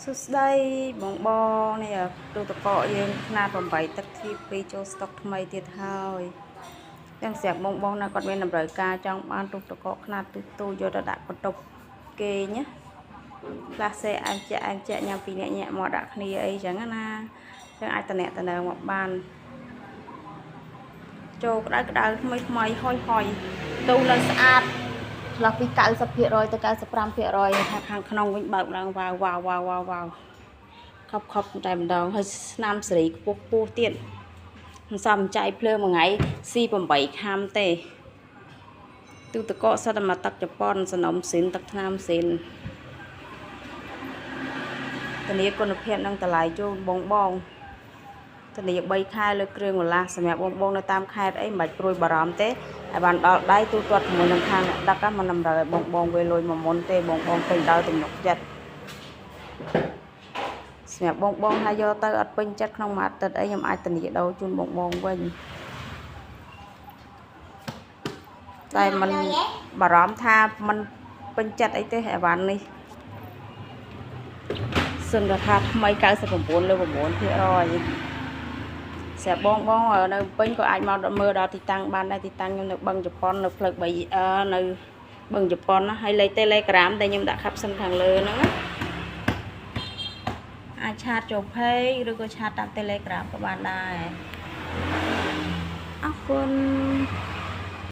សួស្តីបងបងនេះទូទឹកកកយើងខ្នាត8ទឹកទី2ចូលស្តុកថ្មីទៀតហើយទាំងស្រាប់បងបងណាគាត់មានតម្រូវការចង់បានទូទឹកកកខ្នាតទូទូយកទៅដាក់បន្ទប់គេងណាខ្លះសេអែមជាអែមជាញ៉ាំពីអ្នកញាក់មកដាក់គ្នាអីចឹងណាចឹងអាចតំណែងមកបានចូលក្តៅក្តៅថ្មីថ្មីហុយហុយទូនៅស្អាត ឆ្លោះពី90%ទៅ95% ថាខាងក្នុងវិញបើកឡើងវ៉ាវវ៉ាវវ៉ាវវ៉ាវវ៉ាវខប់ខប់តែម្ដងហើយស្នាមសេរីខ្ពស់ខ្ពស់ទៀតមិនសមចៃភ្លើងមួយថ្ងៃស៊ី8ខាំទេទូទឹកកកសិតតែមកទឹកជប៉ុនសនំស៊ីនទឹកថ្នាំស៊ីនធានាគុណភាពនិងតម្លៃជូនបងបងធានា3ខែលើគ្រឿងបន្លាស់សម្រាប់បងបងនៅតាមខេត្តអីមិនបាច់ព្រួយបារម្ភទេឲ្យបានដល់ដៃទូទាត់ជាមួយនឹងខាងអ្នកដឹកមិនតម្រូវឲ្យបងបងវេលុយមកមុនទេបងបងពេញដោយទំនុកចិត្តសម្រាប់បងបងថាយកទៅអត់ពេញចិត្តក្នុងមួយអាទិត្យអីខ្ញុំអាចធានាដូរជូនបងបងវិញតែมันបារម្ភថាมันពេញចិត្តអីទេអីវ៉ាន់នេះសឹងថាថ្មី99លើ9%ស្រាប់បងបងនៅពេញក៏អាចមកមើលដល់ទីតាំងបានដែរទីតាំងខ្ញុំនៅបឹងជប៉ុននៅផ្លូវ3នៅបឹងជប៉ុនណាហើយលេខ Telegram ដែលខ្ញុំដាក់ caption ខាងលើហ្នឹងណាអាចឆាតចូល page ឬក៏ឆាតតាម Telegram ក៏បានដែរអរគុណ។